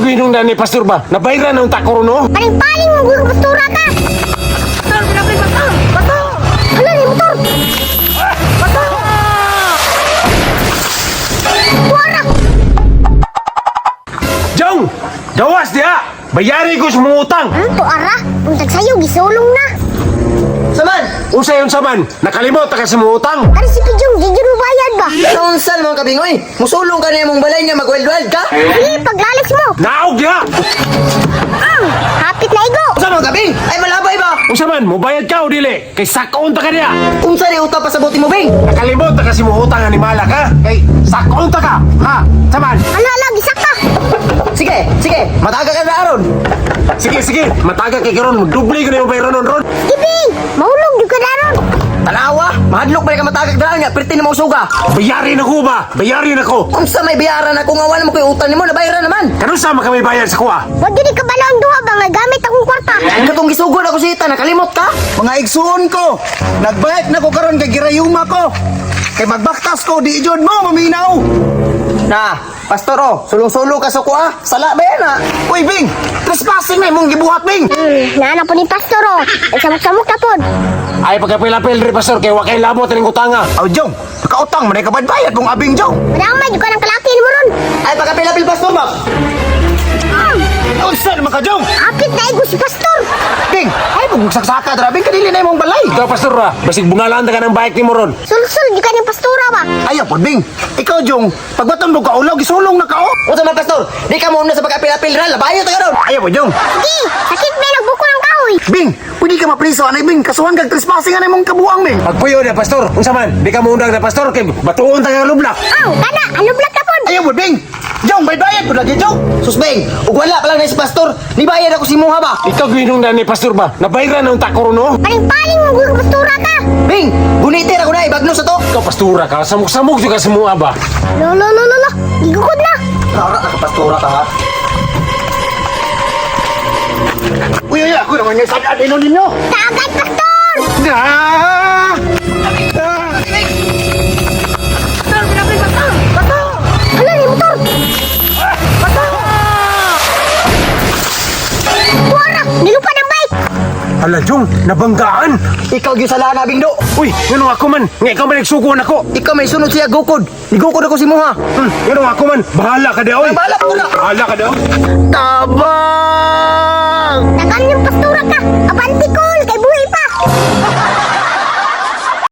Ikaw gihinong ni pastor ba? Nabayran na unta ko ron, no? Paling-paling mo gud pastora ka. Pastor, pinapil, pastor! Pastor! Hala ni motor. Pastor! Tuara. Jong! Gawas diha! Bayari ko sa mga utang! Tuara. Untag sayo gisulong na. Saman! Usa yun saman, nakalimot ka sa mga utang! Ari si Pijong di jud mo bayad ba? Naunsan mga kabingoy? Musulong ka na imong balay niya, magwild-wild ka? Sige, paglalis mo. Naog diha! Ang hapit na igo. Unsa mga kabing? Ay malabay ba? Unsa man, mubayad ka o dili? Kay sakon ta ka diha! Unsa ni utang pasabot mo, Bing? Nakalimot ta kasi mo utang animala ka? Kay sakon ta ka! Ha? Saman! Hala, hala, gisak ka. Sige, sige, mataga ka na aron. Sige, sige! Mataga kay karon, magdubli ko na yung bayronon ron! Sige, Bing. Mahulog jud ka daron. Tanawa, mahadlok pa ka matagag daan nga, perti na mausuga. Bayarin ako ba? Bayarin ako! Unsa may bayaran ako nga wala mo koy utang nimo, nabayaran naman. Kanus-a man kami bayad sa kuha? Wa jud ka balo ang duha ba nga gamit akong kwarta. Katong gisugod ako si Ita, nakalimot ka? Mga igsuon ko, nagbayad na ko karon kay girayuma ko. Kay magbaktas ko, di jud mo maminaw. Na, pastor oh, sulong-sulo ka sa kuha. Sala ba yan ah? Uy, Bing, trespassing na imong gibuhat, Bing. Naana po ni pastor oh. Ay samok-samok na pod. Ay pagkapil-apil rin pastor, kay wa kay labot ining utanga. Aw, Jong, nakautang man ka bayad kung abing, Jong. Madamay jud ka ng kalaki nimo ron. Ay pagkapil-apil pastor ba? Unsa naman ka, Jong? Hapit na igo si pastor. Bing, ay pag saksaka dra, Bing, kadili na imong balay. Ikaw pastor ra, basig bungalaan ta ka ng bike nimo ron. Sulsul jud ka ng pastora ba. Ayaw pod, Bing. Ikaw, Jong, pagbaton mo ka ulaw, gisulong na ka, oh. Unsa man pastor? Di ka mo una sa pagkapil-apil ra, labayo ta karon. Ayaw pod, Jong. Sige, sakit may nagbuko ng kahoy. Bing, pwede ka mapriso, anay, Bing. Kasuhan kag trespassing anay mong kabuang, Bing. Pagpuyo na pastor, unsa man, di ka moundang na pastor kay batuon ta ka lublak. Aw, kana, alublak ka pod. Ayaw pod, Bing. Jong, bayad pod lagi, Jong. Sus Bing, ug wala pa lang na si pastor, nibayad ako si Muha ba? Ikaw gihinong ni pastor ba? Nabayran na unta ko ron, no? Paling-paling mo gud pastora ka. Bing, gunitir ako na ibagno sa to. Ikaw pastora ka, samok-samok jud ka sa mua ba? Lo lo lo lo lo, gigukod na. Rara ka pastora ka ha. Uy, uy, ako naman yung sad ino ninyo. Tagad pastor. Ah! Ah! Pastor, pinapil pastor. Pastor! Hala ni motor. Tuara, nilupad ang bike. Hala Jong, nabanggaan. Ikaw gyud sala na Bing do. Uy, ngano ako man, nga ikaw man nagsugo nako. Ikaw may sunod siya gukod. Nigukod ako si Muha. Ngano ako man, bahala ka di oy. Bahala ko na. Bahala ka di oy. Tabang! Tagal yung pastora ka. Abanti kol, kay buhi pa.